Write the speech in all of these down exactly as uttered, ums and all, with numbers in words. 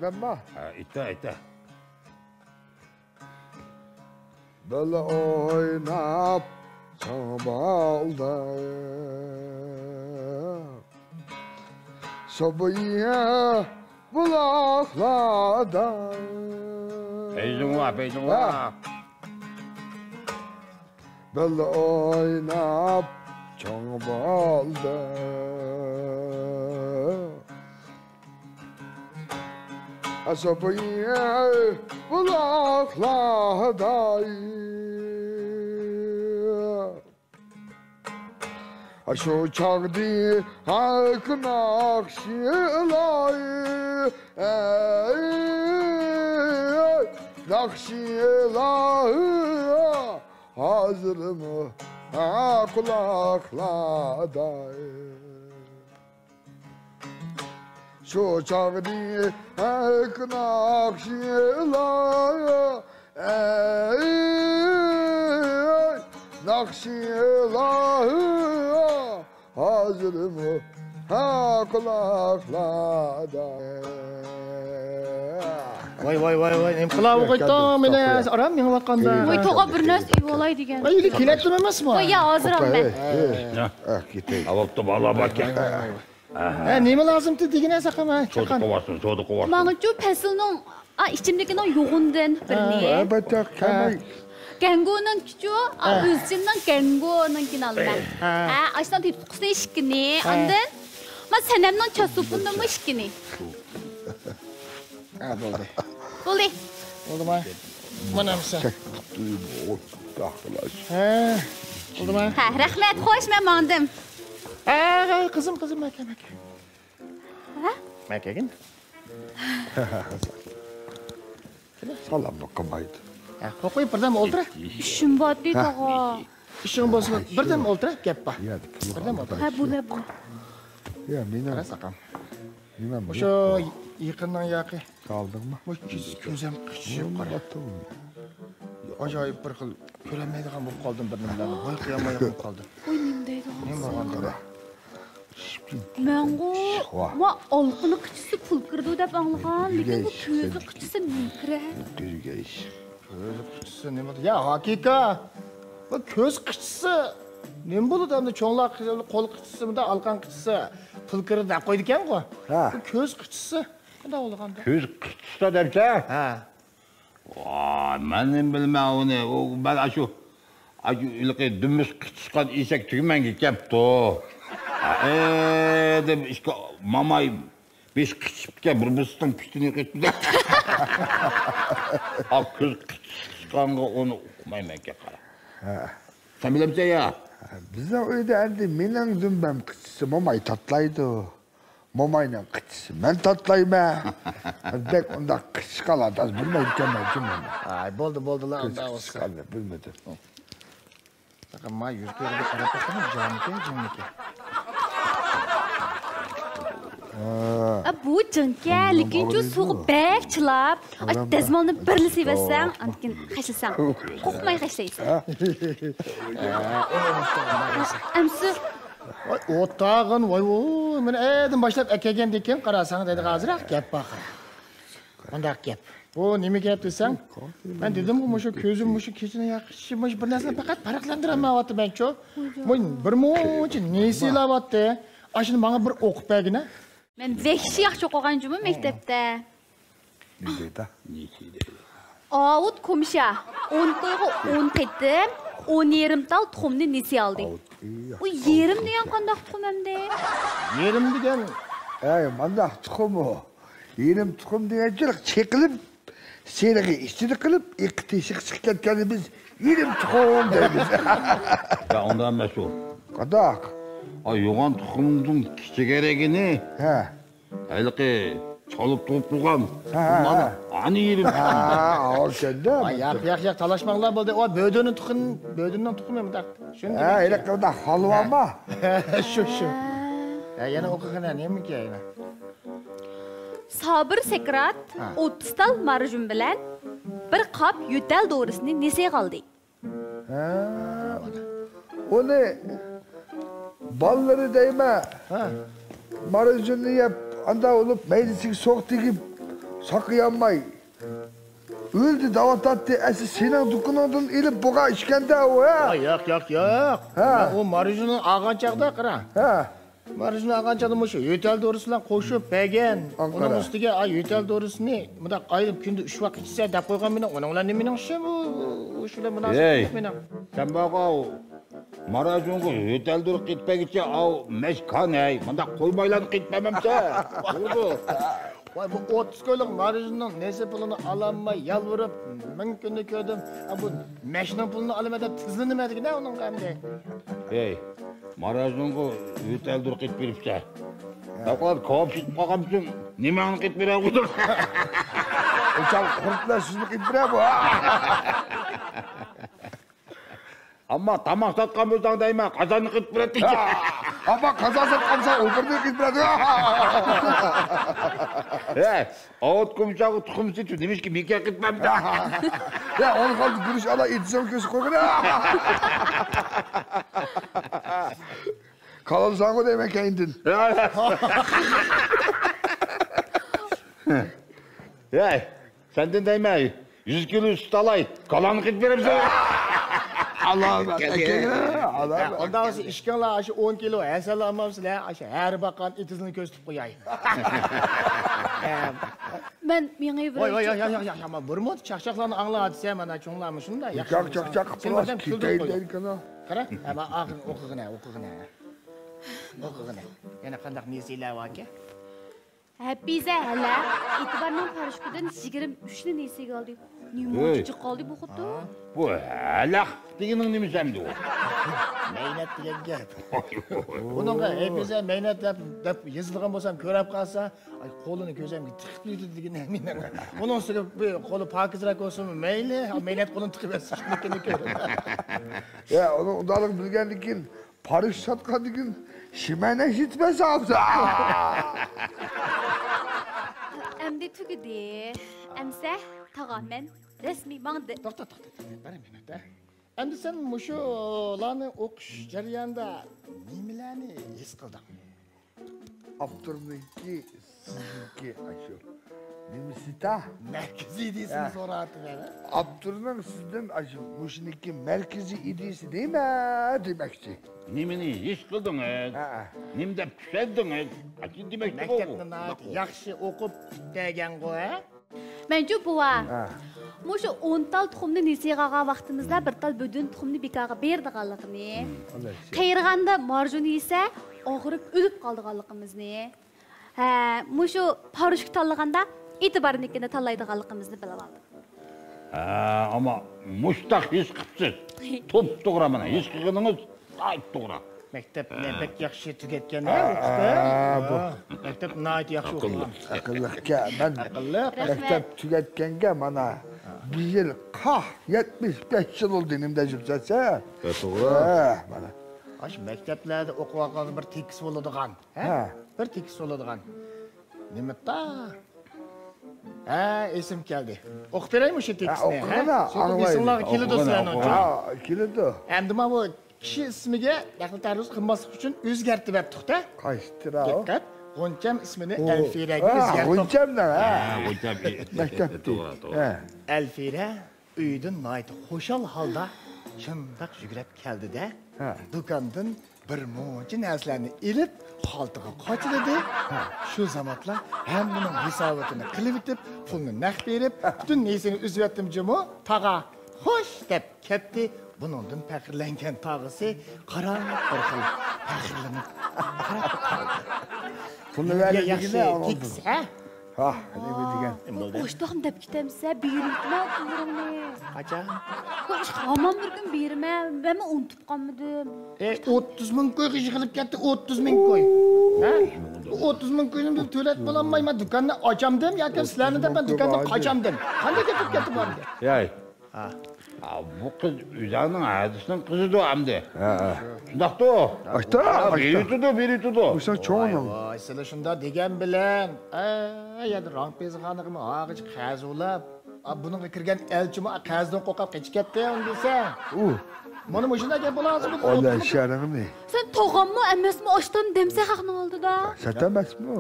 مەنما؟ ھە، ئېيتە، ئېيتە. بىللە ئويناپ چىڭ بولدى. سوبىيە بۇلاقلاردا. پەيزىڭلار، پەيزىڭلار. ھە. بىللە ئويناپ چوڭ بولدى. ئەسەبىيە بۇلاقلاردا. شۇ چاغدى ھەق ناخشىلار، ئەي، ناخشىلار ھازىرمۇ ھە قۇلاقلاردا. شۇ چاغدى ھەق ناخشىلار، ئەي، ناخشىلار ھازىرمۇ ھە قۇلاقلاردا. ۋاي، ۋاي، ۋاي، ۋاي، نېمە قىلاۋۇ قويدۇڭ مېنى، ئاران مېڭىۋاتقاندا. ۋاي، توغا بىر نەرسە ئېلىۋالاي دېگەن. ۋاي، يۈرۈك كېلەتتىم ئەمەسمۇ؟ ۋاي، يا، ھازىر ئالىمەن. ھە، كېتەي. ھە، بوپتۇ، بالا بار. ھە، نېمە لازىمتى دېگىنە ساقىما؟ سودا قىلىۋاتسىڭ، سودا قىلىۋاتسىڭ. ماڭىچۇ پەسىلنىڭ، ئا، ئىچىملىكىنىڭ يوغىنىدىن بىرنى. ھە، بەتەك كەلمەي. گەنگونىڭكىچۇ، ئا، ئۆزچىننىڭ گەنگونىڭكىنى ئالىمەن. ھە. ھە، ئاشۇنىڭ تېتىتقۇسىنى ئىككىنى، ھە. ئاندىن، ما، سەنەمنىڭ چاسۇپىنىمۇ ئىككىنى. ھە، بولدى. بولدى. بولدىما؟ مانا مىسال. ھە. بولدىما؟ ھە، رەھمەت، خوش، مەن ماڭدىم. ھە، قىزىم، قىزىم، مەكە، مەكە. ھە؟ مەن كەلگىن. سالاممۇ قىلمايدۇ. ھە، قوقۇيۇپ بىردەم ئولتۇر. ئىشىم بار دېدىغۇ. ئىشىڭ بولسا بىردەم ئولتۇر، گەپ بار. بىردەم ئولتۇر. ھە، بولە، بولە. يا، مېنىڭ. قارا ساقام. نېمە بۇ؟ مۇشۇ يېقىننىڭ ياقى. ئالدىڭمۇ؟ مۇشۇ كۆز، كۆزۈم قىچىشىپ قارا. ئاجايىپ بىر خىل كۆرەلمەيدىغان بولۇپ قالدىم بىر نېمىلەرنى. ۋاي، قىيالمايدىغان بولۇپ قالدىم. ۋاي، نېمە دەيدۇ؟ نېمە بولغاندۇ؟ مەنغۇ، ۋا، ئالقىنى قىچىسى پۇل كىرىدۇ دەپ ئاڭلىغان، لېكىن بۇ كۆزى قىچىسى نېمە كىرە؟ كۆزى قىچىسى نېمە؟ يا، ھاكىكا! بۇ كۆز قىچىسى نېمە بولىدۇ ئەمدى؟ چوڭلار قول قىچىسى، مۇنداق ئالقان قىچىسى، پۇل كىرىدۇ دەپ قويىدىكەنغۇ. ھە. بۇ كۆز قىچىسى. مۇنداق بولغاندا. كۆز قىچىسى دەپسە؟ ھە. ۋاي، مەن نېمە بىلىمەن ئۇنى. ئۇ، مەن ئاشۇ، ئاشۇ ھېلىقى دۈمبىسى قىچىشقان ئېشەك تۈگمەنگە كەپتۇ. ئە، دەپ ئىككى ماماي بېشى قىچىشىپتىكەن، بىر-بىرسىنىڭ پۇتىنى قىچىشىپ. ئا، كۆز قىچىشقانغا ئۇنى ئۇقمايمەنكەن، قارا. ھە. سەن بىلەمسەن يا؟ بىزنىڭ ئۆيدە ئەمدى مېنىڭ دۈمبەم قىچىشسا، موماي تاتلايدۇ. موماينىڭ قىچىشى مەن تاتلايمەن. بەك ئۇنداق قىچىشقان ئاداش بىلمەيدىكەنمەن جۇمۇ. ئاي، بولدى، بولدىلا، ئۇنداق بولسا. قىچىشقاننى بىلمىدىم. ساقا ما يۈرىكىگە قاراپ باققىنا، جانمىكەن، جىنمىكەن؟ ئا، بۇ جىنكەن، لېكىنچۇ سۇغا بەك چىلاپ، ئاي، دەزمالنى بىرلا سېۋەتسەڭ، ئاندىن كېيىن خەشلىسەڭ، قورقماي خەشلەيسەن. ئەمسە ۋاي، ئوتاغىن، ۋاي، ۋاي، مېنى ئەدىن باشلاپ ئەكەلگەندىكىن، قاراساڭ، دەيدىغان ئازراق گەپ بار. مۇنداق گەپ. بۇ نېمە گەپ دېسەڭ، مەن دېدىمغۇ، مۇشۇ كۆزۈم، مۇشۇ كېچىنى ياقىشى، مۇشۇ بىر نەرسىنى پەقەت پەرقلەندۈرەلمەيۋاتىمەنچۇ. مۇ-، بىر مۇنچە نېسى ئېلىۋاتتى. ئاشۇنى ماڭا بىر ئوقۇپ بەرگىنە. مەن ۋەھشىي ياخشى ئوقۇغانچۇمۇ مەكتەپتە. نېمە دەيدۇ؟ ئاۋۇت كومشا ئون تويغا ئون قېتىم ئون يېرىم تال تۇخۇمنى نېسى ئالدى. ئاۋۇت، ئى، ئۇ يېرىم دېگەن قانداق تۇخۇم ئەمدى؟ يېرىم دېگەن. ئەي، مانداق تۇخۇم ئۇ. يېرىم تۇخۇم دېگەنچە چېقىلىپ، سېرىقى ئىچىدە قېلىپ، ئېقى تېشىغا چىقىپ كەتكەندە بىز يېرىم تۇخۇم دەيمىز. يا، ئۇنداق ئەمەس ئۇ. قانداق؟ ئا، يوغان تۇخۇمدىن كىچىكرەكىنى. ھە. ھېلىقى چالىپ تۇغۇپ تۇرغان. ھە، ھە، مانا، ھە. ئانى يېرىم تۇخۇم. ھە، ئوشۇندى. ئا، ياق، ياق، ياق، تالاشماڭلار بولدى. ئۇ بۆدۈننىڭ تۇخۇم، بۆدۈننىڭ تۇخۇمى مۇنداق. شۇنى ھە، دېمەكچى. ھېلىقى مۇنداق ھالۋا ما؟ شۇ، شۇ. ھە، يەنە ئوقۇغىنە، نېمىكى يەنە؟ سابىر سەكرات ھە. ئوتتۇز تال مارجۇن بىلەن بىر قاپ يۆتەل دورىسىنى نېسىگە ئالدى. ھە، ئۇنى بالىلىرى دەيمەن. ھە. مارجۇننى يەپ، ئاندا بولۇپ، مەيدىسىگە سوق تېگىپ، ساقىيالماي ئۆلدى دەۋاتاتتى. ئەسلى سېنىڭ دۇكىنىڭدىن ئېلىپ بولغان ئىكەن-دە ئۇ، ھە؟ ئا، ياق، ياق، ياق. ھە. مەن ئۇ مارژىنىنى ئالغان چاغدا، قارا. ھە. مارژىنى ئالغان چاغدا مۇشۇ يۆتەل دورىسى بىلەن قوشۇپ بەرگەن. ئۇنىڭ ئۈستىگە، ئا، يۆتەل دورىسىنى مۇنداق ئايلىپ كۈندە ئۈچ ۋاق ئىچسە دەپ قويغان مېنىڭ. ئۇنىڭ بىلەن نېمىنىڭ ئىشى بۇ؟ ئۇ ئىش بىلەن مۇناسىۋىتىم يوق مېنىڭ. سەن بارغۇ مارژىنغا يۆتەل دورا قېتىپ بەرگىچە ئاۋ مەشكان ھەي. مۇنداق قويمايلا قېتىپ بەرمەمسە. بولىدۇ. ۋاي، بۇ ئوتتۇز كويلۇق مارژىننىڭ نېسى پۇلىنى ئالالماي يالۋۇرۇپ مىڭ كۈننى كۆردۈم. ئا، بۇ مەشنىڭ پۇلىنى ئالىمەن دەپ تىزلىنىمەن دېگىنە ئۇنىڭغا ئەمدى. ھەي، مارژىنغا يۆتەل دورا قېتىپ بېرىپسەن. دوكلات كاۋاپ سېتىپ قالغانمىسۇن؟ نېمەڭنى قېتىپ بېرەۋاتىدۇ؟ ئۇ چاغ قۇرتلار سىزنى قېتىپ بېرەر بۇ. ئەمما تاماق ساتقان بولساڭ دەيمەن، قازاننى قېتىپ بېرەتتى. ئەمما قازان ساتقان بولساڭ، ئۇ بىرنى قېتىپ بېرەتتى. ھە، ئاۋۇت كۇمشاغۇ تۇخۇم سېتىپ، نېمىشقا بىكار قېتىپ بەرمىدى؟ يا، ئۇنى قالدى، گۈرۈش ئالا ئېتىزىڭ كۆسۈپ قويغىنە. كالىساڭغۇ دەيمەن كەينىدىن. ھەي، سەندىن دەيمەن، يۈز كىلو سۈت ئالاي، كالانى قېتىپ بېرەمسەن. ئالا، ئالا. ئۇنداق بولسا ئىككىڭلار ئاشۇ ئون كىلو ھەسەل ئالمامسىلەر؟ ئاشۇ ھەر باققان ئېتىزنى كۆرسىتىپ قوياي. مەن مېڭىۋېرەي. ۋاي، ۋاي، ياق، ياق، ياق، ياق، ياق، بۇرمۇ چاقچاقلارنى ئاڭلا دېسە، مانا چوڭلارمۇ شۇنداق ياخشى. چاقچاق قىلىپ كېتەيلى دەيدىكەن. قارا، ھە، مانا ئاخىرىنى ئوقۇغىنە، ئوقۇغىنە. ئوقۇغىنە. يەنە قانداق نېسىلەر باركەن؟ ھەپىزە ھەلە ئېتىبارنىڭ پاراشوكىدىن يىگىرمە ئۈچنى نېسىگە ئالدى. نېمانچە جىق قالدى بۇ خوتۇن؟ بۇ ھەلەق دېگىنىڭ نېمىسى ئەمدى ئۇ؟ مەينەت دېگەن گەپ. بۇنىڭغا ھەپىزە مەينەت دەپ، دەپ يېزىلغان بولسام كۆرۈپ قالسا، ئاي، قولىنى كۆزۈمگە تىقىپ يۈردى دېگىنە مېنىڭ. ئۇنىڭ ئۈستىگە بىر قولى پاكىزراق بولسىمۇ مەيلى، مەينەت قولىنى تىقىۋەتسە شۇنىڭكىنى كۆرۈپ. يا، ئۇنىڭ ئۇنداقلىقى بىلگەندىكىن پاراشوك ساتقاندىكىن شىمەنە ئىشلىتىپ بەرسە ئەمسە. ئەمدى تۈگىدى. ئەمسە، تاغا مەن رەسمىي ماڭدى. توختا، توختا، توختا، بىر مىنۇت، ھە. ئەمدى سەن مۇشۇلارنى ئوقۇش جەريانىدا نېمىلەرنى ھېس قىلدىڭ؟ ئاپتورنىڭكى، سىزنىڭكى ئاشۇ نېمىسى تا؟ مەركىزىي ئىدىيىسىنى ھە. سوراۋاتىمەن، ھە؟ ئاپتورنىڭ سىزدىن ئاشۇ مۇشۇنىڭكى مەركىزىي ئىدىيىسى نېمە دېمەكچى؟ نېمىنى ھېس قىلدىڭىز؟ ھە. نېمە دەپ چۈشەندىڭىز؟ ئاشۇنى دېمەكچى بولدۇم. مەكتەپنى ناھايىتى ياخشى ئوقۇپ پۈتتۈرگەنغۇ، ھە؟ مەنچۇ بوۋا، ھە. مۇشۇ ئون تال تۇخۇمنى نېسىگە ئالغان ۋاقتىمىزدا بىر تال بۆدۈن تۇخۇمنى بىكارغا بېرىدىغانلىقىنى، قېرىغاندا مارژىنى يېسە ئاغرىپ ئۆلۈپ قالىدىغانلىقىمىزنى، ھە، مۇشۇ پاراشوك تاللىغاندا ئېتىبارنىڭكىنى تاللايدىغانلىقىمىزنى بىلىۋالدىم. ھە، ئەمما مۇشتاق ھېس قىپسىز. توپتوغرا مانا، ھېس قىلغىنىڭىز ناھايىتى توغرا. مەكتەپنى بەك ياخشى تۈگەتكەن، ھە، ئۇ قىز؟ ھە، بۇ. مەكتەپ ناھايىتى ياخشى ئوقۇغان. ئەقىللىق. ئەقىللىقكەن. مەن مەكتەپ تۈگەتكەنگە مانا بۇ يىل قاھ يەتمىش بەش يىل بولدى، نېمە دەپ يۈرسەن؟ ھە، توغرا. ھە، مانا. ئاشۇ مەكتەپلەردە ئوقۇۋالغاندا بىر تېكىست بولىدىغان، ھە؟ ھە. بىر تېكىست بولىدىغان. نېمىتا؟ ھە، ئېسىم كەلدى. ئوقۇپ بېرەيمۇ شۇ تېكىستنى؟ ھە، ئوقۇغىنا، ئاڭلايلى. ئېسىڭلارغا كېلىدۇ سىلەرنىڭچۇ؟ ھە، كېلىدۇ. ئەمدى مانا بۇ كىشى ئىسمىگە دەخلى تەرۇز قىلماسلىق ئۈچۈن ئۆزگەرتتى دەپتۇق-تە. قايسىدۇر ئاۋۇ؟ دىققەت، غۇنچەم ئىسمىنى ئەلفىرەگە ئۆزگەرتتۇق. غۇنچەمنىڭ، ھە. ھە، غۇنچەم. مەكتەپتە. توغرا، توغرا. ھە. ئەلفىرە ئۆيدىن ناھايىتى خۇشال ھالدا شۇنداق يۈگۈرۈپ كەلدى-دە، ھە. دۇكاندىن بىر مۇنچە نەرسىلەرنى ئېلىپ، خالتىغا قاچىلىدى. ھە. شۇ زامانلا ھەممىنىڭ ھېساباتىنى قىلىۋېتىپ، پۇلنى نەق بېرىپ، پۈتۈن نېسىنى ئۈزۈۋەتتىم جۇمۇ، تاغا خوش دەپ كەتتى. بۇنىڭدىن پەخىرلەنگەن تاغىسى قاراپ بىر خىل پەخىرلىنىپ، قاراپ قالدى. بۇنى نېمىگە ياخشى تېكىست، ھە؟ ھا، نېمە دېگەن؟ بولدى. ئاشتاقمۇ دەپ كېتەمسە، بېرىۋېتىمەن پۇللىرىڭنى. قاچان؟ ھامان بىر كۈن بېرىمەن، مەنمۇ ئۇنتۇپ قالمىدىم. ئەي، ئوتتۇز مىڭ كويغا يىغىلىپ كەتتى، ئوتتۇز مىڭ كوي. ھە؟ ئوتتۇز مىڭ كوينى بىر تۆلەپ بولالمايمەن، دۇكاننى ئاچامدىم ياكى سىلەرنى دەپ مەن دۇكاندىن قاچامدىم. قانداق گەپ بولۇپ كەتتى بۇ ئەمدى؟ ياي. ھا. ھا، بۇ قىز ئۆزەڭنىڭ ھەدىسىنىڭ قىزىدۇ ئەمدى. ھە، ھە. شۇنداقتۇ؟ ئاشتا، ھا، ئاشتا. بېرىۋېتىدۇ، بېرىۋېتىدۇ. بۇ سەن چوڭنىڭ. ۋاي، ۋاي، سىلەر شۇنداق دېگەن بىلەن، ئە، يەنە راڭپىزخانىغىمۇ ھاغىچە قەرز ئۇلاپ، ئا، بۇنىڭغا كىرگەن ئەلچىمۇ قەرزدىن قورقۇپ قېچىپ كەتتى، ئۇنى دېسە. ئۇ. مانا مۇشۇنداق گەپ بولغانسىز، بۇ ئولا ئوتتۇرىمۇ شەرىڭنى. سەن تاغاممۇ ئەمەسمۇ ئاشتام دەمسە خەقنىڭ ئالدىدا؟ سەت ئەمەسمۇ؟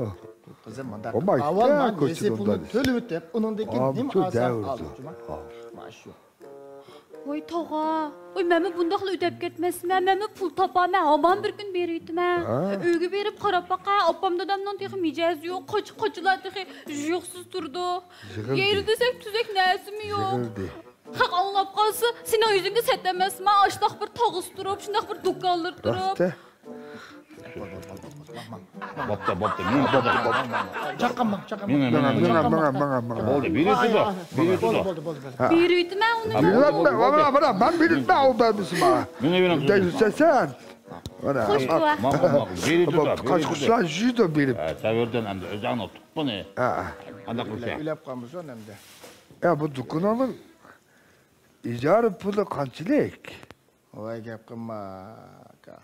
قىزىم، مۇنداق قىل. ئاۋۋال مانا نېسى پۇلنى تۆلىۋېتىپ، ئۇنىڭدىن كېيىن نېمە ئالساڭ ئال، جۇما. مانا شۇ. ۋاي تاغا، ۋاي مەنمۇ بۇنداقلا ئۆتەپ كەتمەسمەن، مەنمۇ پۇل تاپارمەن، ھامان بىر كۈن بېرىۋېتىمەن. ئۆيگە بېرىپ قاراپ باقاي، ئاپام دادامنىڭ تېخى مىجەزى يوق، قاچا-قاچىلار تېخى يۇيۇقسىز تۇرىدۇ. يېرىلدى دېسەك تۈزەك نەرسىمۇ يوق. يېرىلدى. خەق ئاڭلاپ قالسا، سېنىڭ يۈزۈڭگە سەت ئەمەسما، ئاشۇنداق بىر تاغىسى تۇرۇپ، شۇنداق بىر دۇكانلىرى تۇرۇپ. راست. بوپتۇ، بوپتۇ، مېڭە، بوپتۇ. چاققانما، چاققانما. مېڭە، مېڭە، مېڭە، مېڭە، مېڭە، مېڭە. بولدى، بېرىۋېتىڭ. بولدى، بولدى، بولدى، بولدى. بېرىۋېتىڭ ئۇنى. بېرىۋېتىڭ، مانا، مانا، مانا، مەن بېرىۋېتىمەن ئۇ بەرمىسىمۇ. مېڭە، مېڭە. دەيسەن. مانا. خوش بوۋا. ماقۇل، ماقۇل. بېرىۋېتىڭ. قاچا-قۇچىلار يۈيىدۇ بېرىپ. ھە، سەۋردىن ئەمدى ئۆزۈڭنىڭ تۇغقىنى. ھە. قانداق قىلسا. ئۆيلەپ قالمىسۇن ئەمدى. يا، بۇ دۇكىنىڭنىڭ ئىجارە پۇلى قانچىلىك؟ ۋاي، گەپ قىلما، ئاكا.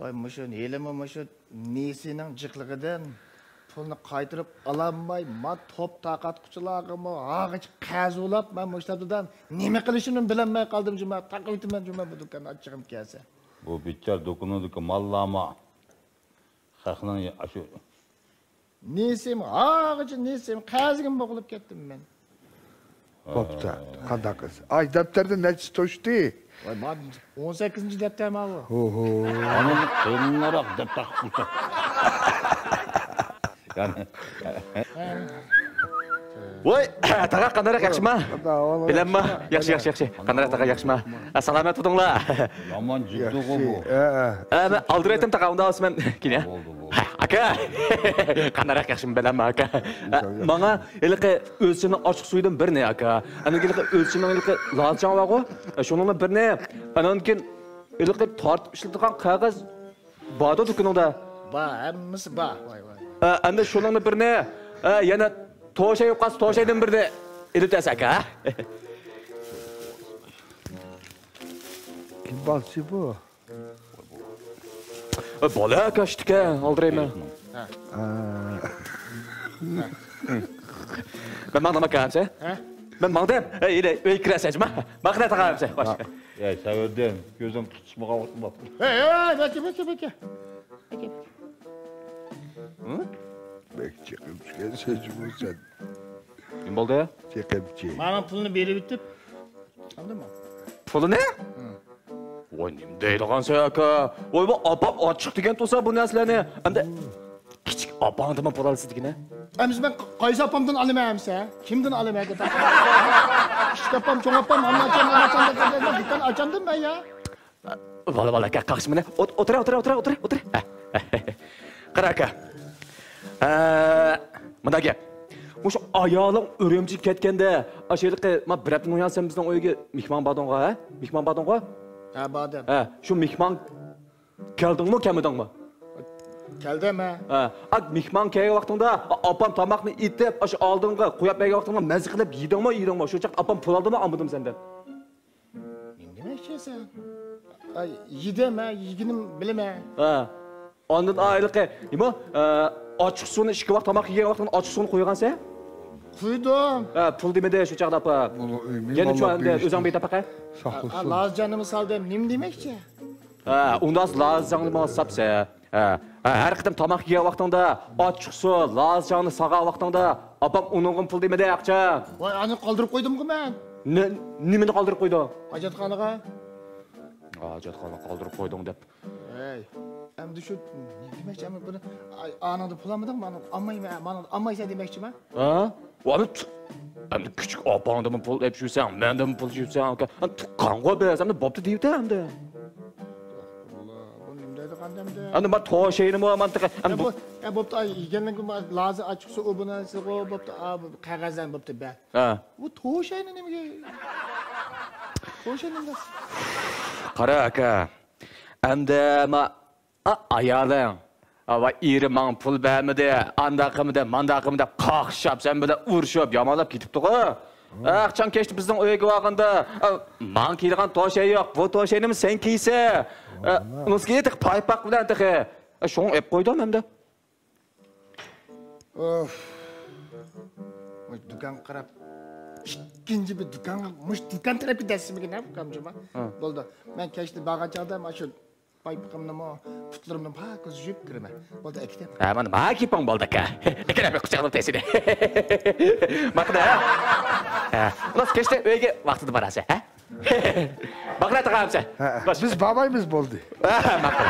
ۋاي، مۇشۇ ھېلىمۇ مۇشۇ نېسىنىڭ جىقلىقىدىن پۇلنى قايتۇرۇپ ئالالماي، ما توپ تارقاتقۇچىلارغىمۇ ھاغىچ قەرز ئۇلاپ، مەن مۇشۇ تاپتا نېمە قىلىشىمنى بىلەلمەي قالدىم، جۇما. تاقىۋېتىمەن، جۇما، بۇ دۇكاننى ئاچچىقىم كەلسە. بۇ بىچارە دۇكىنىدىكى ماللارمۇ خەقنىڭ ئاشۇ نېسىم، ھاغىچە نېسىم، قەرزگىمۇ بوغۇلۇپ كەتتىم مەن. بوپتۇ، قانداق قىلسا. ئاي، دەپتەردە نەچچە توشتى؟ ۋاي، ما-، ئون سەككىزىنچى دەپتەر ماۋۇ. ھوھو. ئانىنى قېلىنراق دەپتەر قىلسا. يەنى. ۋاي، تاغا قانداق، ياخشىما؟ بىلەمما؟ ياخشى، ياخشى، ياخشى. قانداق تاغا، ياخشىما؟ سالامەت تۇردۇڭلار؟ يامان جىددىغۇ بۇ. ياخشى. مەن ئالدىرايتتىم تاغا، ئۇنداق بولسا مەن كېيىن. بولدى، بولدى. ئاكا! قانداق ياخشىمۇ بىلەمما، ئاكا؟ ماڭا ھېلىقى ئۆلچىمىنىڭ ئاچچىق سۈيىدىن بىرنى، ئاكا. ئاندىن كېيىن ھېلىقى ئۆلچىمىنىڭ ھېلىقى لازىچاڭ بارغۇ، شۇنىڭدىن بىرنى. ئاندىن كېيىن ھېلىقى تارتىپ ئىشلىتىدىغان قەغەز باردۇ دۇكىنىڭدا. بار، ھەممىسى بار. ۋاي، ۋاي. ئەمدى شۇنىڭدىن بىرنى، يەنە توشاي يوقالسا، توشايدىن بىرنى ئېلىپ بەرسە، ئاكا. كىم بالىسى بۇ؟ بالا كاشتىكەن، ئالدىرايمەن. ھە. مەن ماڭدىم، ئاكا، ئەمسە؟ ھە؟ مەن ماڭدىم. ئەي، ئۆيگە كىرەسەن، جۇما. ماقۇل، تاغا، ئەمسە. خوش. ئەي، سەۋردىن، كۆزۈم قىچىشمىغان ۋاقتىم بار. ئەي، ئەي، بەككە، بەككە، بەككە. بەك چېقىپ چۈشكەنسەن، جۇما، سەن. نېمە بولدى؟ چېقىپ چىق. مانا پۇلنى بېرىۋېتىپ. ئاندىمۇ؟ پۇلىنى؟ ۋاي، نېمە دەيدىغانسەن، ئاكا؟ ۋاي، بۇ ئاپام ئاچچىق دېگەن تۇرسا بۇ نەرسىلەرنى. ئەمدى كىچىك ئاپاڭدىنمۇ پۇل ئالىسىز دېگىنە؟ ئەمىسە مەن قايسى ئاپامدىن ئالىمەن ئەمىسە؟ كىمدىن ئالىمەن دەپ؟ كىچىك ئاپام، چوڭ ئاپام، ئامما ئاچام، ئانا ئاچام دەپ دۇكان ئاچامدىم مەن يا. بالا، بالا، ئاكا، قاقشىمىنى. ئولتۇر، ئولتۇر، ئولتۇر، ئولتۇر. قارا، ئاكا. مۇنداق گەپ. مۇشۇ ئايالىڭ ئۈرۈمچىگە كەتكەندە، ئاشۇ ھېلىقى، ما، بىر ھەپتىدىن بۇيان سەن بىزنىڭ ئۆيگە مېھمان باردىڭغۇ، ھە؟ مېھمان باردىڭغۇ؟ ھە، باردىم. ھە، شۇ مېھمان كەلدىڭمۇ، كەلمىدىڭمۇ؟ كەلدىم، ھە. ھە، ئا، مېھمان كەلگەن ۋاقتىڭدا، ئا، ئاپام تاماقنى ئېتىپ، ئاشۇ ئالدىڭغا قويۇپ بەرگەن ۋاقتىڭدا مەززە قىلىپ يېدىڭمۇ، يېدىڭمۇ؟ شۇ چاغدا ئاپام پۇل ئالدىمۇ، ئالمىدىمۇ سەندىن؟ نېمە دېمەكچى سەن؟ ئاي، يېدىم، ھە، يېگىنىم بىلىمەن. ھە. ئاندىن ئايلىقى، نېمە؟ ئە، ئاچچىق سۇنى ئىككى ۋاق تاماق يېگەن ۋاقتىڭدا ئاچچىق سۇنى قويغانسەن؟ قويدۇم. ھە، پۇل دېمىدى شۇ چاغدا ئاپا. يەنە شۇ ئەمدى ئۆزۈڭ بېرىپ باقە. ھە، ھە، لازا جاننىمۇ سالدىم. نېمە دېمەكچى؟ ھە، ئۇنداق لازا جاننىمۇ ساپسەن. ھە، ھە، ھەر قېتىم تاماق يېگەن ۋاقتىڭدا، ئاچچىق سۇ، لازا جاننى سالغان ۋاقتىڭدا، ئاپام ئۇنىڭغىمۇ پۇل دېمىدى، ئاقچا. ۋاي، ئانى قالدۇرۇپ قويدۇمغۇ مەن. نېمىنى قالدۇرۇپ قويدۇڭ؟ ھاجەتخانىغا. ھاجەتخانىغا قالدۇرۇپ قويدۇڭ دەپ. ھەي، ئەمدى شۇ نېمە دېمەكچى، ئەمدى بۇنى، ئاي، ئانىڭدا پۇل ئالمىدىڭمۇ؟ ئانىڭدا ئالمايمەن، مانىڭدا ئالمايسەن دېمەكچىمەن. ھە؟ ئەمدى، ئەمدى كىچىك ئاپاڭدىنمۇ پۇل ئېلىپ يۈرسەڭ، مەندىنمۇ پۇل ئېلىپ يۈرسەڭ، ئاكا. ئەمدى تۇغقانغۇ بىز، ئەمدى بوپتۇ دېيىۋېتە ئەمدى. ئەستەغپۇرۇللا، بۇ نېمە دەيدىغان ئەمدى؟ ئەمدى ما توشاينىمۇ، ما تېخى، ئەمدى يا، بۇ، يا، بوپتۇ، ئاي، يېگەنلىكىم لازا ئاچچىق سۇ، ئۇ بۇ نەرسىغۇ، بوپتۇ، ئا، بۇ قەغەزلەرنى بوپتۇ، بەر. ھە. بۇ توشاينى نېمىگە؟ توشاينى نېمىگە؟ قارا، ئاكا. ئەمدى ما، ئا، ئايالىڭ. ۋاي، ئېرىم ماڭا پۇل بەرمىدى، ئانداق قىلمىدى، مانداق قىلمىدى دەپ قاقشاپ، سەن بىلەن ئۇرۇشۇپ، يامانلاپ كېتىپتىغۇ. ئاخشام كەچتە بىزنىڭ ئۆيگە بارغاندا، ئا، ماڭا كىيىدىغان توشاي يوق، بۇ توشاينىمۇ سەن كىيسە. ئا، ئۇنىسىكى تېخى پايپاق بىلەن تېخى. ئا، شۇڭا ئېلىپ قويدۇم ئەمدى. ئوف. مۇشۇ دۇكانغا قاراپ، ئىككىنچى بىر دۇكانغا، مۇشۇ دۇكان تەرەپكە دەسسىمىگىن ھە، ئۇكام جۇما. ھە. بولدى. مەن كەچتە بارغان چاغدا مانا شۇ پايپىقىمنىمۇ، پۇتلىرىمنى پاكىز يۇيۇپ كىرىمەن. بولدى، ئەكېتەم. ھە، مانا، ما كېپىڭ بولدى ئاكا. ئەكەلەپ قۇچاقلاپ تەسىدى. ماقىدە. ھە، خالاس، كەچتە ئۆيگە ۋاقتىدا بارارسەن، ھە؟ باقرا تاقامسەن. ھە، بىز بارمايمىز، بولدى. ھە، ماقۇل.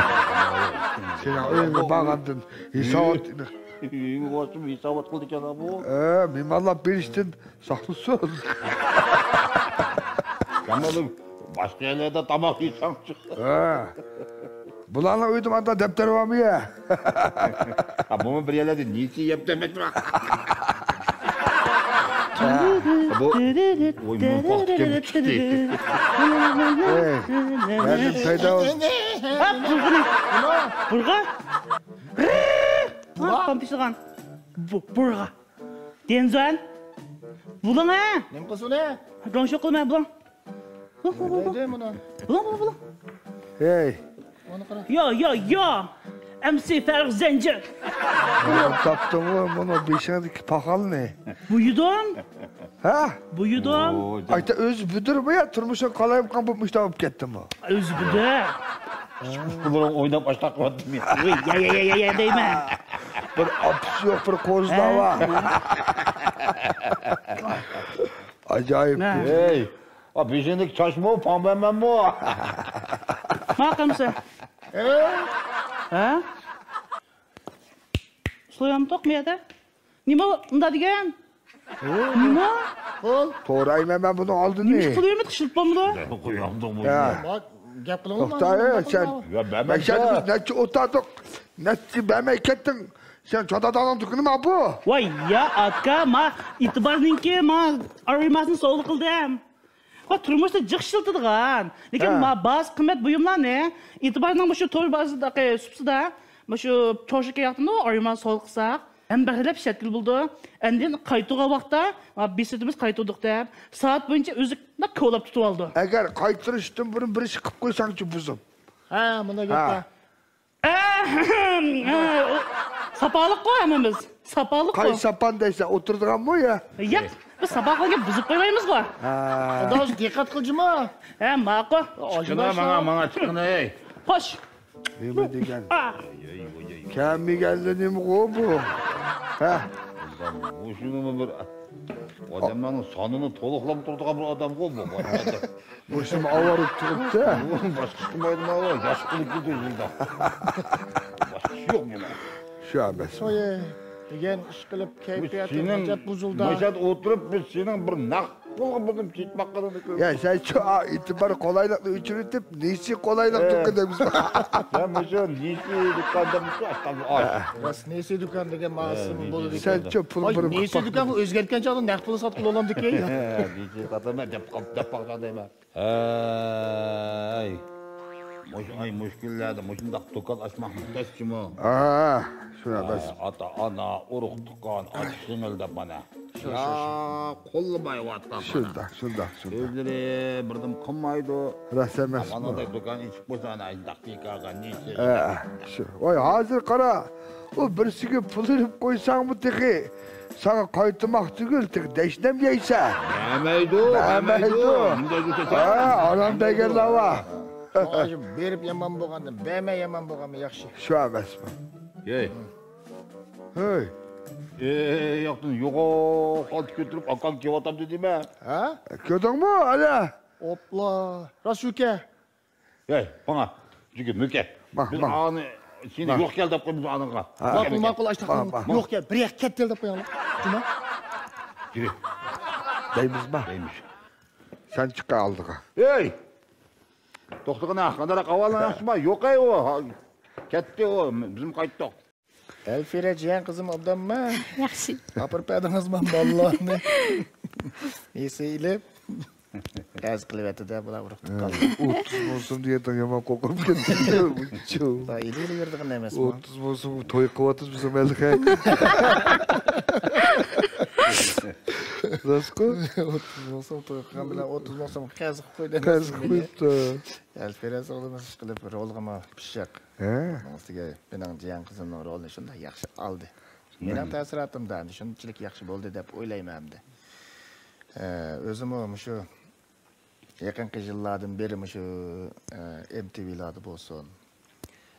سېنىڭ ئۆيۈڭگە بارغاندىن ھېسابات. ئۆيۈڭگە بارسىمۇ ھېسابات قىلىدىكەن بۇ. ھە، مېھمانلاپ بېرىشتىن ساقلىسۇن. سەن بولۇپ باشقا يەرلەردە تاماق يېسەڭچۇ؟ ھە. بۇلارنىڭ ئۆيىدە ماندا دەپتەر بارمۇ يا؟ ھە، بۇمۇ بىر يەرلەردە نېسى يەپ دەمەيدۇ. بۇ، ۋوي، مۇنپاق تىكەن چىقتى. ئەي، مەندىن پەيدا بول. ھە، بۇرغىنى. بۇرغا. بۇرغا. ھە، پام پىشىدىغان. بۇ، بۇرغا. دېنزۇەن. بۇلۇڭ، ھە؟ نېمە قىلسۇن، ھە؟ جوڭشۇ قىلماي، بۇلۇڭ. بۇلۇڭ، بۇلۇڭ، بۇلۇڭ. نېمە دەيدۇ مۇنى؟ بۇلۇڭ، بۇلۇڭ، بۇلۇڭ. ھەي. مانا قارا. يا، يا، يا. ئەمسى فەرق زەنجىر. تاپتىڭغۇ مۇنۇ بېشىڭدىكى پاخالنى. بۇيىدۇم. ھە؟ بۇيىدۇم. ئايتا ئۆزى بۈدۈرمۇ يا تۇرمۇشىغا قالايمىقان بولۇپ مۇشۇنداق بولۇپ كەتتىمۇ؟ ئۆزى بۈدۈر. بۇلارنىڭ ئويناپ ئاشتاق قىلىۋاتتىم. يا، يا، يا، يا، يا دەيمەن. بىر ئاپىسى يوق، بىر قوزىلى بار. ئاجايىپ. ھەي، ئا، بېشىڭدىكى چاچمۇ، پاڭ بەرمەنمۇ؟ ما قىلمىسا. ھە؟ سويامتۇق مۇ يەردە؟ نېمە ئۇنداق دېگەن؟ نېمە؟ بول. تورايمەن مەن بۇنىڭ ئالدىنى. نېمە ئىش قىلىۋېرىمىز، تىشلىتىپ بولمىدۇ؟ قويامدۇق بۇ. ھە. گەپ قىلىڭ. توختا، سەن. يا، بەرمەمسە. مەشەدە بىز نەچچە ئولتۇردۇق. نەچچە بەرمەي كەتتىڭ. سەن چاتادانىڭ دۇكىنىما بۇ؟ ۋاي يا ئاكا، ما ئېتىبارنىڭكى ما ئارىماسىنى سوۋغا قىلدىم. ۋە تۇرمۇشتا جىق ئىشلىتىدىغان. لېكىن ھە. ما باھاسى قىممەت بۇيۇملارنى ئېتىبارنىڭ مۇشۇ تور بازىرىدىكى سۇپىسىدا، مۇشۇ چوشۇكى ياقتىمۇ ئارىمان سوۋغا قىلساق، ھەم بەھرىلەپ شەتكىل بولىدۇ. ئاندىن قايتۇرغان ۋاقىتتا، ما بېسىۋېتىمىز قايتۇردۇق دەپ، سائەت بويىچە ئۆزى كولاپ تۇتۇۋالىدۇ. ئەگەر قايتۇرۇشتىن بۇرۇن بىر ئىش قىلىپ قويساڭچۇ بۇزۇم. ھە، مۇنداق گەپ بار. ئەھەم، ئە، ئۇ، ساپالىققۇ ھەممىمىز. ساپالىققۇ. قاي ساپان دەيسەن، ئولتۇرىدىغانمۇ يا؟ ياق، بىز ساپالىققا بۇزۇپ قويمايمىزغۇ. ھە. ئاداش، دىققەت قىلجىما. ھە، ماقۇل. چىقىڭە ماڭا، ماڭا چىقىڭە، ھەي. خوش. نېمە دېگەن؟ ئا. كەلمىگەنلىرىمغۇ بۇ. ھە. مۇشۇنىمۇ بىر ئادەملەرنىڭ سانىنى تولۇقلاپ تۇرىدىغان بىر ئادەمغۇ بۇ. مۇشۇمۇ ئاۋارە تۇرۇپتۇ. باشقىسى قىلمايدىما، ياش قىلىپ كېتىدۇ يىلدا. باشقىسى يوق مانا. شۇ ئەمەس. تويى دېگەن ئىش قىلىپ، كەيپىياتى ئەجەب بۇزۇلدى. مۇشۇ يەردە ئولتۇرۇپ، بىز سېنىڭ بىر نەق پۇلغا بىر كېتىپ باققىنىڭنى كۆردۈم. يا، سەن شۇ ئېتىبار قولايلىقنى ئۆچۈرۈۋېتىپ، نېسى قولايلىق تۇرغىنىمىز بار. يا، مۇشۇ نېسى دۇكان دەپ مۇشۇ ئاچقان ئاش. راست، نېسى دۇكان دېگەن ماڭا سىزمۇ بولىدىكەن. سەن شۇ پۇل بىر نېسى دۇكانغا ئۆزگەرتكەن چاغدا نەق پۇل ساتقىلى بولامدىكەن. نېسى ساتىمەن دەپ قاپ-، دەپ باقساڭ دەيمەن. ھەي، مۇشۇ ئاي، مۇشۇ كۈنلەردە مۇشۇنداق دۇكان ئاچماق تەسچىمۇ؟ ھە، شۇ ئەمەس. ئاتا-ئانا، ئۇرۇق-تۇغقان، ئاچا-سىڭىل دەپ مانا. شۇ، شۇ، شۇ. يا، قوللىمايۋاتقان مانا. شۇنداق، شۇنداق، شۇنداق. ئۆزلىرى بىردىم قىلمايدۇ. راست ئەمەسمۇ؟ مانا دۇكان ئېچىپ قويسا، ئانا، شۇنداق بىكارغا نېسى. ھە، شۇ. ۋاي، ھازىر قارا، ئۇ بىرسىگە پۇل ئېلىپ قويساڭمۇ تېخى ساڭا قايتماق تۈگۈل، تېخى دەشنەم يەيسەن. بەرمەيدۇ، بەرمەيدۇ. ھە، ئانام دېگەنلەر بار. مانا شۇ بېرىپ يامان بولغاندىن، بەرمەي يامان بولغانمۇ ياخشى. شۇ ئەمەسمۇ؟ ھەي. ھەي. ئەي، ياقتىن يوغان خالتا كۆتۈرۈپ ئاكاڭ كېلىۋاتامدۇ دېمە. ھە؟ كۆردۈڭمۇ، ئەنە؟ ئوپلا. راست شۇكەن. ھەي، ماڭا. جۈگە، مۆكە. ماڭ، بىز ماڭ. ئانى، سېنى ماڭ. يوق كەل دەپ قويىمىز ئانىڭغا. ھە. ماقۇل، ماقۇل، ئاشتاق. ماڭ، ماڭ. يوق كەل، بىر ياق كەت دەپ قوياڭلار. جۇما. جۈرە. دەيمىزما؟ دەيمىز. سەن چىققىن ئالدىغا. ھەي! توختىغىنا، قانداق ئەھۋالىڭ ياخشىما؟ يوق ئەي ئۇ. ھا، كەتتى ئۇ. بىزمۇ قايتتۇق. ئەلفىرە جىيەن قىزىم ئوبدانمۇ؟ ياخشى. ئاپىرىپ بەردىڭىزمۇ بالىلارنى؟ نېسى ئېلىپ؟ قەرز قىلىۋەتتى-دە، بۇلار ئۇرۇق تۇغقانلار. ئوتتۇز مۇسۇم دېگەن يامان قورقۇپ كەتتىم. ئېلىۋېرىدىغان ئەمەسمۇ؟ ئوتتۇز مۇسۇم توي قىلىۋاتىمىز بىز مەلىكە. راستقۇ؟ ئوتتۇز مۇسۇم توي قىلغان بىلەن ئوتتۇز مۇسۇم قەرز قىلىپ قويدى. قەرز قىلىپ قويۇپتۇ. ئەلفىرە سوغدىمىز ئىشقىلىپ رولغىمۇ پىششىق. ھە؟ ئۇنىڭ ئۈستىگە مېنىڭ جىيەن قىزىمنىڭ رولىنى شۇنداق ياخشى ئالدى. مېنىڭ تەسىراتىمدا ئەمدى شۇنچىلىك ياخشى بولدى دەپ ئويلايمەن ئەمدى. ئە، ئۆزىمۇ مۇشۇ يېقىنقى يىللاردىن بېرى مۇشۇ، ئە، ئېم تى ۋىلاردا بولسۇن،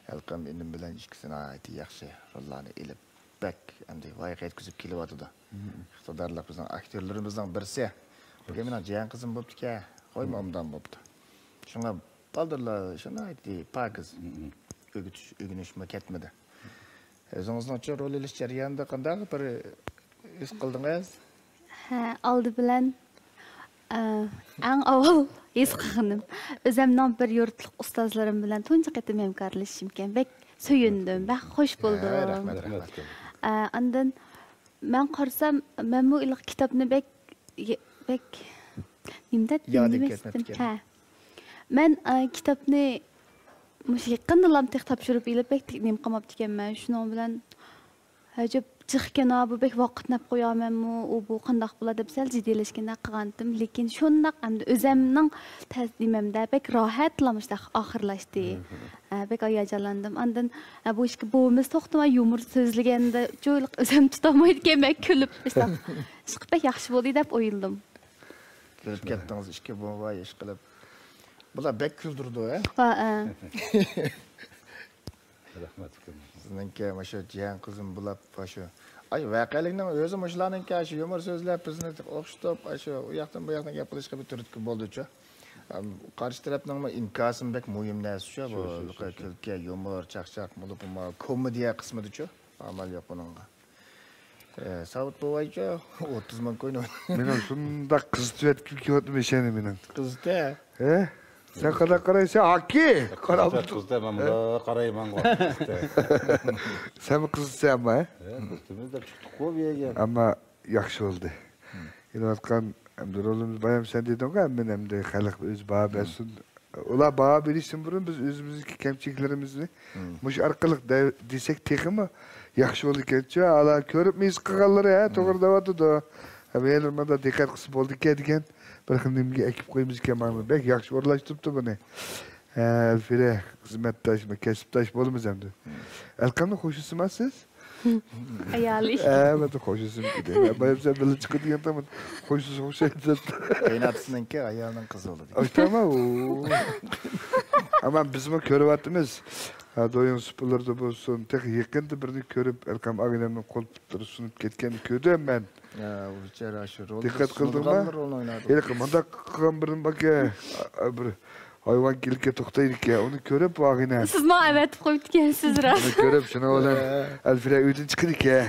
ھېلىقى ئىنىم بىلەن ئىككىسى ناھايىتى ياخشى روللارنى ئېلىپ، بەك ئەمدى ۋايقە يەتكۈزۈپ كېلىۋاتىدۇ. ئىقتىدارلىق بىزنىڭ ئاكتيورلىرىمىزنىڭ بىرسى. بۈگۈن مېنىڭ جىيەن قىزىم بوپتىكەن، قويما ئوبدان بوپتۇ. شۇڭا بالدۇرلا شۇ ناھايىتى پاكىز ئۆگىتىش، ئۆگىنىشمۇ كەتمىدى. ئۆزىڭىزنىڭچۇ رول ئېلىش جەريانىدا قانداق بىر ھېس قىلدىڭىز؟ ھە، ئالدى بىلەن، ئە، ئەڭ ئاۋۋال ھېس قىلغىنىم، ئۆزەمنىڭ بىر يۇرتلۇق ئۇستازلىرىم بىلەن تۇنجى قېتىم ھەمكارلىشىشىمكەن. بەك سۆيۈندۈم، بەك خوش بولدۇم. ھە، رەھمەت، رەھمەت. ئە، ئاندىن مەن قارىسام، مەنمۇ ئىللىق كىتابنى بەك، بەك، نېمە دەپ، يادىم نېمە كەتمەپتىكەن. ھە. مەن، ئە، كىتابنى مۇشۇ يېقىندىلا تېخى تاپشۇرۇپ ئېلىپ، بەك نېمە قىلماپتىكەنمەن. شۇنىڭ بىلەن، ئەجەب جىقكەن ھا، بۇ بەك ۋاقىت نەپ قويامەنمۇ، ئۇ بۇ قانداق بولا دەپ سەل جىددىيلەشكەندەك قىلغانتىم. لېكىن شۇنداق ئەمدى ئۆزەمنىڭ تەس-، نېمەمدە بەك راھەتلا مۇشۇنداق ئاخىرلاشتى. ئە، بەك ھاياجانلاندىم. ئاندىن، ئە، بۇ ئىككى بوۋىمىز توختىماي يۇمۇر سۆزلىگەندە، چۇ-، ئۆزۈم تۇتالمايدىكەنمەن، كۈلۈپ، مۇشۇنداق ئىشقىلىپ بەك ياخشى بولدى دەپ ئويلىدىم. كۈلۈپ كەتتىڭىز، ئىككى بوۋاي ئىشقىلىپ. بۇلار بەك كۈلدۈرىدۇ، ھە؟ ھە، ھە. رەھمەت، ئۇكام. سىزنىڭكى مۇشۇ جىيەن قىزىم بولۇپ، مۇشۇ، ئاي، ۋەقەلىكنىڭ ئۆزى مۇشۇلارنىڭكى، شۇ يۇمۇر سۆزلەپ، بىزنى ئوخشىتىپ، شۇ ئۇ ياقتىن بۇ ياقتىن گەپ قىلىشقا بىر تۈرتكە بولدىچۇ. ئەم، قارشى تەرەپنىڭمۇ ئىنكاسىمۇ بەك مۇھىم نەرسىچۇ، بۇ شۇ، شۇ، شۇ. كۈلكە، يۇمۇر، چاقچاق، مۇلۇپۇما، كومېدىيە قىسمىدىچۇ. ئامال يوق بۇنىڭغا. ئە، ساۋۇت بوۋايچۇ، ئوتتۇز مىڭ كوينى. مېنىڭ شۇنداق قىزىتىۋەتكۈم كېلىۋاتىدۇ مەشەنى مېنىڭ. قىزىتە. ھە؟ سەن قانداق قارايسەن؟ ھاكى! قىزىتە، قىزىتە، مەن مۇنداق قارايمەنغۇ. سەنمۇ قىزىتىسەن ئەمما، ھە؟ ھە، قىزىتىمىز دەپ چىقتۇققۇ بۇ يەرگە. ئەمما ياخشى بولدى. ئېلىۋاتقان ئەمدى رولىمىز بايام سەن دېدىڭغۇ، ھەممىنى ئەمدى خەلق ئۆزى باھا بەرسۇن. ئۇلار باھا بېرىشتىن بۇرۇن بىز ئۆزىمىزنىڭكى كەمچىلىكلىرىمىزنى مۇشۇ ئارقىلىق دە-، دېسەك تېخىمۇ ياخشى بولىدىكەنچۇ. ئالا كۆرۈپمۇ ھېس قىلغانلىرى، ھە، توغرا دەۋاتىدۇ. ھە، مەيلى، مانا دىققەت قىلسا بولىدىكەن دېگەن بىر خىل نېمىگە ئەكىپ قويىمىزكەن مانا. بەك ياخشى ئورۇنلاشتۇرۇپتۇ بۇنى. ھە، ئەلفىرە، خىزمەتداش، كەسىپداش بولىمىز ئەمدى. ئەلقەمنىڭ قوشنىسىما سىز؟ ئايالى. ھە، مەن قوشنىسىم دېدى. بايام سەن بىللە چىقىدىغان تامام قوشنىسىغا ئوخشايدۇ دەپتۇ. قېيىنئاتىسىنىڭكى ئايالىنىڭ قىزى بولىدۇ. ئاشتاما ئۇ. ئەمما بىزمۇ كۆرۈۋاتىمىز. ھە، دويۇن سۇپىلىرىدا بولسۇن، تېخى يېقىندا بىرنى كۆرۈپ، ئەلقەم ئاغىنەمنىڭ قول تۇتۇپ سۇنۇپ كەتكەننى كۆردۈم مەن. ھە، ئۇ بىچارە شۇ رولدا دىققەت قىلدىڭما؟ سۇنىدىغان رولنى ئوينايدۇ. ھېلىقى مۇنداق قىلغان بىرنى باركەن، بىر ھايۋان كېلىككە توختايدىكەن، ئۇنى كۆرۈپ ئاغىنەم. سىزمۇ ئەۋەتىپ قويۇپتىكەنسىز راست. ئۇنى كۆرۈپ شۇنىڭ بىلەن ئەلفىرە ئۆيدىن چىقىدىكەن.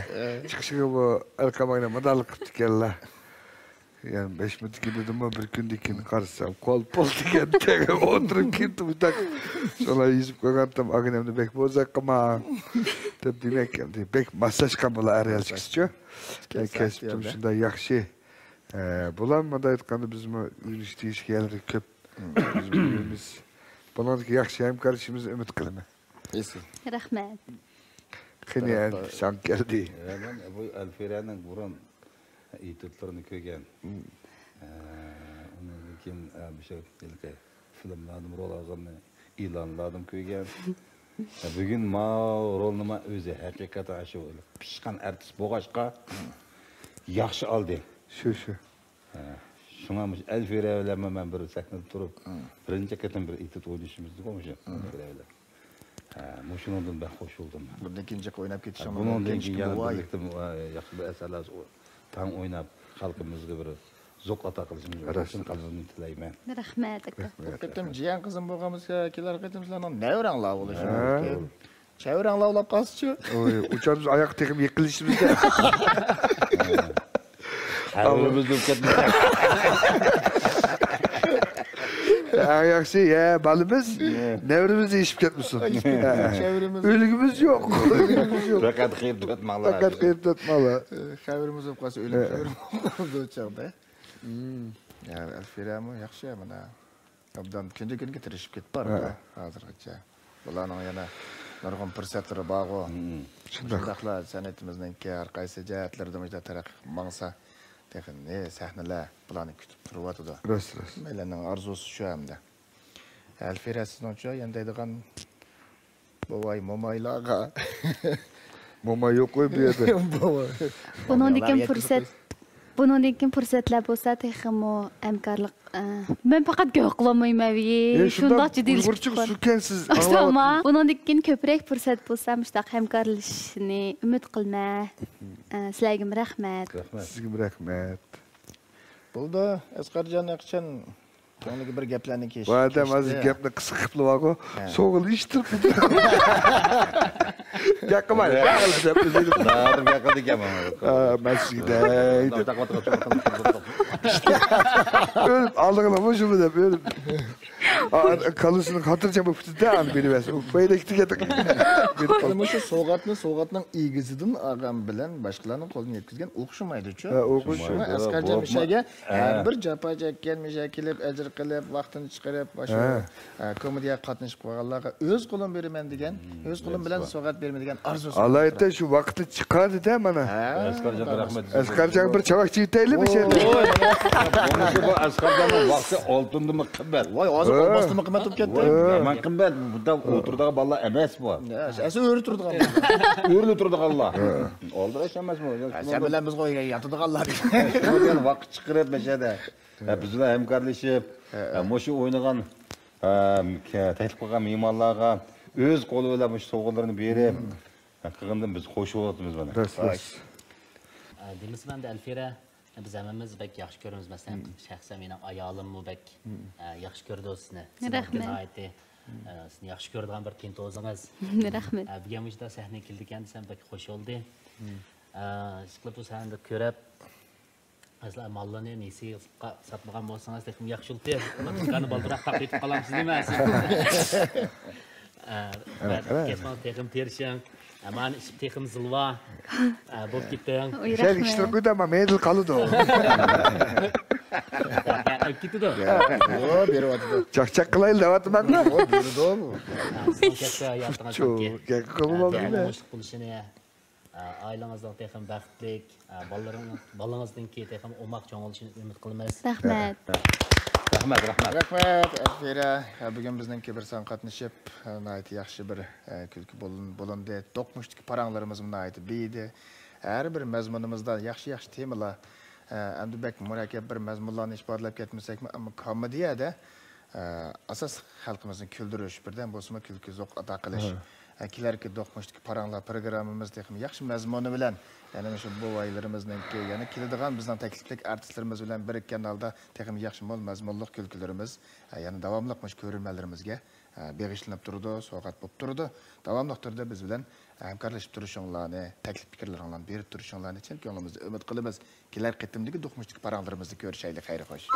چىقىشىغا بۇ ئەلقەم ئاغىنەم مۇنداقلا قىپتىكەنلا. يەنى بەش مىنۇتتىن كېيىن دېدىممۇ، بىر كۈندىن كېيىن قارىسام، قول پول دېگەن تېگىپ ئولتۇرۇپ كېتىپ، مۇنداق شۇنداق يېزىپ قويغانتىم، ئاغىنەمنى بەك بوزەك قىلما دەپ، دېمەك، ئەمدى بەك ماسلاشقان بۇلار ئەر ياز ئىككىسىچۇ. كەسىپتىن شۇنداق ياخشى. ئە، بۇلار مۇنداق ئېيتقاندا بىزمۇ ئۆگىنىش تېگىشلىك يەرلىرى كۆپ. بىز بىلىمىز. بۇنىڭدىكى ياخشى ھەمكارلىشىمىزنى ئۈمىد قىلىمەن. ئېسىل. رەھمەت. قېنى، ساڭا كەلدى. ئە، مەن بۇ ئەلفىرەنىڭ بۇرۇن ئېتيۇدلىرىنى كۆرگەن. ئە، ئۇنىڭدىن كېيىن، ئە، مۇشۇ ھېلىقى فىلىملاردىمۇ رول ئالغىنىنى ئېلانلاردىمۇ كۆرگەن. ئە، بۈگۈن ماۋۇ رولنىمۇ ئۆزى ھەقىقەتەن شۇ پىشقان ئارتىس بولغاچقا ياخشى ئالدى. شۇ، شۇ. ھە، شۇڭا مۇشۇ ئەلفىرە بىلەنمۇ مەن بىر سەھنىدە تۇرۇپ، بىرىنچى قېتىم بىر ئېتيۇد ئوينىشىمىزدىغۇ مۇشۇ ئەلفىرە بىلەن. ھە، مۇشۇنىڭدىن بەك خوش بولدۇم مەن. بۇندىن كېيىنچە ئويناپ كېتىشىڭ بۇنىڭدىن كېيىن يەنە بىرلىكتە، ھە، ياخشى بىر ئەسەرلەر تەڭ ئويناپ، خەلقىمىزگە بىر زوق ئاتا قىلىشىمىز ئۈچۈن قەلبىمدىن تىلەيمەن. رەھمەت، ئاكا. بۇ قېتىم جىيەن قىزىم بولغان بولسا، كېلەر قېتىم سىلەرنىڭ نەۋرەڭلار بولۇشى مۇمكىن. چەۋرەڭ لاۋلاپ قالسىچۇ؟ ئۇچار بىز ئاياققا تېخىمۇ يېقىنلىشىمىز. قەبرىمىز دۆپ كەتمىسۇن. ئەڭ ياخشى، يە، بالىمىز، نەۋرىمىز ئېشىپ كەتمىسۇن. ئېشىپ كەتمىسۇن. چەۋرىمىز. ئۆلگۈمىز يوق. ئۆلگۈمىز يوق. پەقەت قېرىپ تۇرماڭلار. پەقەت قېرىپ تۇرماڭلار. قەبرىمىز بولۇپ قالسا، ئۆلۈم قەبرە بولۇپ قالىدۇ چاغدا. يا، ئەلفىرەمۇ ياخشى، مانا. ئوبدان كۈندە كۈنگە تىرىشىپ كېتىپ بارىدۇ ھازىرغىچە. بۇلارنىڭ يەنە نۇرغۇن پۇرسەتلىرى بارغۇ. شۇنداق. شۇنداقلا سەنئىتىمىزنىڭكى ھەر قايسى جەھەتلىرىدە مۇشۇنداق تەرەققىي قىلىپ ماڭسا، تېخى نى سەھنىلەر بۇلارنى كۈتۈپ تۇرۇۋاتىدۇ. راست، راست. ھەممەيلەننىڭ ئارزۇسى شۇ ئەمدى. ئەلفىرە، سىزنىڭچۇ يەنە دەيدىغان بوۋاي، مومايلارغا. موماي يوق قوي بۇ يەردە. بوۋاي. بۇنىڭدىن كېيىن پۇرسەت بۇنىڭدىن كېيىن پۇرسەتلەر بولسا تېخىمۇ ھەمكارلىق، ئە، مەن پەقەت گەپ قىلالمايمەن. ئە، شۇنداق شۇنداق جىددىيلىشىپ ئۇيغۇرچە كېتىپ بار. ئۇسسۇلكەنسىز، ئاشۇنداقمۇ؟ ئاڭلاۋاتىمەن. بۇنىڭدىن كېيىن كۆپرەك پۇرسەت بولسا مۇشۇنداق ھەمكارلىشىشنى ئۈمىد قىلىمەن. ئە، سىلەرگىمۇ رەھمەت. رەھمەت. سىزگىمۇ رەھمەت. بولدى، ئەسقەرجان ئېقىچان. كۆڭلىگە بىر گەپلەرنى كېلىش. بۇ ئادەم ھازىر گەپنى قىسقا قىلىپ بارغۇ. ھە. سوغۇل ئىشتىرىپ. گەپ قىلماي، گەپ قىلىپ ئۆزى. نادىر گەپ قىلىدىكەن مانا. ئا، مەسچىتتە. ئۆلۈپ ئالدىڭلارمۇ شۇمۇ دەپ ئۆلۈپ. ئا، كاللىسىنى خاتىرجەم بولۇپ كېتىدۇ، ئانى بېرىۋەرسە. ئۇ پايدا كېتىدىكەن. مۇشۇ سوۋغاتنى سوۋغاتنىڭ ئىگىسىدىن ئالغان بىلەن باشقىلارنىڭ قولىدىن يەتكۈزگەن ئوخشىمايدۇچۇ. ھە، ئوخشىمايدۇ. شۇڭا ئەسقەرجان مۇشەگە ھە. ھەر بىر جاپا چەككەن، مۇشەگە كېلىپ، ئەجىر قىلىپ، ۋاقتىنى چىقىرىپ، ئاشۇ، ھە. ئە، كومېدىيەگە قاتنىشىپ قالغانلارغا ئۆز قولۇم بېرىمەن دېگەن، ئۆز قولۇم بىلەن سوۋغات بېرىمەن دېگەن ئارزۇسى. ئالايىتە شۇ ۋاقىتنى چىقاردى-دە مانا. ھە. ئەسقەرجانغا رەھمەت. ئەسقەرجانغا بىر چاۋاك چېۋىتەيلى مۇشۇ يەردە. بولمىسا بۇ ئەسقەرجاننىڭ ۋاقتى ئالتۇندىنمۇ قىممەت. ۋاي، ھازىر ھە. ئالماستىنمۇ قىممەت بولۇپ كەتتى. ھە. يامان قىممەت. بۇنداق ئولتۇرىدىغان بالىلار ئەمەس بۇ. ھە، ئەسلى ئۆرە تۇرىدىغان. ئۆرە تۇرىدىغانلار. ھە. ئالدىراش ئەمەسمۇ؟ ھە، سەن بىلەن بىز غويغا ياتىدىغانلار. شۇنىڭ بىلەن ۋاقىت چىقىرىپ، مەشەدە. ھە، بىز بىلەن ھەمكارلىشىپ، ھە، ھە. مۇشۇ ئوينىغان، ھە، تەكلىپ قىلغان مېھمانلارغا ئۆز قولى بىلەن مۇشۇ سوۋغىلىرىنى بېرىپ، ھە، قىلغىنىدىن بىز خوش بولۇۋاتىمىز مانا. راست، راست. ئە، دېمىسىمۇ ئەمدى ئەلفىرە، بىز ھەممىمىز بەك ياخشى كۆرىمىز. مەسىلەن، شەخسەن مېنىڭ ئايالىممۇ بەك، ئە، ياخشى كۆرىدۇ سىزنى. سىزنىڭ رەھمەت. ناھايىتى، ئە، سىزنى ياخشى كۆرىدىغان بىر پىنتوزىڭىز. رەھمەت. ئە، بۈگۈن مۇشۇنداق سەھنىگە كېلىدىكەن دېسەم بەك خوش بولدى. ئە، ئىشقىلىپ بۇ سەھنىدە كۆرۈپ، مەسىلەن، ماللىنى نېسىغا ساتمىغان بولسىڭىز تېخىمۇ ياخشى بولاتتى. دۇكاننى بالدۇرراق تاقىۋېتىپ قالامسىز نېمە سىز؟ ئە، كەسمىڭىز تېخىمۇ تىرىشىڭ. ئە، مانا ئىشىك تېخىمۇ زىلۋا. ئە، بولۇپ كېتىڭ. ئوي، شەل رەھمەت. ئىشلىرى قويدى، ئەمما مەيدىل قالىدۇ. ئە، ئۆتۈپ كېتىدۇ. ئو، بېرىۋاتىدۇ. چاقچاق قىلايلى دەۋاتىمەن. ئو، بېرىدۇ. ئە، سىزنىڭ كەسپىي ھاياتىڭىزدىكى، شۇ، گەپ قىلماپتىمەن. ئە، ئوڭۇشلۇق بولۇشىنى، ئە، ئائىلىڭىزنىڭ تېخىمۇ بەختلىك، ئە، بالىلىرىڭ-، بالىڭىزنىڭكى تېخىمۇ ئوماق چوڭ بولۇشىنى ئۈمىد قىلىمىز. رەھمەت. رەھمەت، رەھمەت. رەھمەت، ئەلفىرە. ئە، بۈگۈن بىزنىڭكى بىر سان قاتنىشىپ، ئە، ناھايىتى ياخشى بىر، ئە، كۈلكە بولۇن-، بولۇندى. دوقمۇشتىكى پاراڭلىرىمىزمۇ ناھايىتى بېيىدى. ھەر بىر مەزمۇنىمىزدا ياخشى، ياخشى تېمىلار. ئە، ئەمدى بەك مۇرەككەپ بىر مەزمۇنلارنى ئىپادىلەپ كەتمىسەكمۇ، ئەمما كومېدىيەدە ئاساسلىق خەلقىمىزنى كۈلدۈرۈش، بىردەم بولسىمۇ كۈلكە زوق ئاتا قىلىش. ھە. كېلەركى دوقمۇشتىكى پاراڭلار پروگراممىمىز تېخىمۇ ياخشى مەزمۇنى بىلەن، يەنە مۇشۇ بوۋايلىرىمىزنىڭكى، يەنە كېلىدىغان بىزنىڭ تەكلىپلىك ئارتىسلىرىمىز بىلەن بىرىككەن ھالدا تېخىمۇ ياخشى مول مەزمۇنلۇق كۈلكىلىرىمىز، ھە، يەنە داۋاملىق مۇشۇ كۆرۈرمەنلىرىمىزگە، ھە، بېغىشلىنىپ تۇرىدۇ، سوۋغات بولۇپ تۇرىدۇ. داۋاملىق تۈردە بىز بىلەن ھەمكارلىشىپ تۇرۇشۇڭلارنى، تەكلىپ پىكىرلىرىڭلارنى بېرىپ تۇرۇشۇڭلارنى چىن كۆڭلىمىزدىن ئۈمىد قىلىمىز. كېلەر قېتىمدىكى دوقمۇشتىكى پاراڭلىرىمىزدا كۆرۈشەيلى. خەير خوش.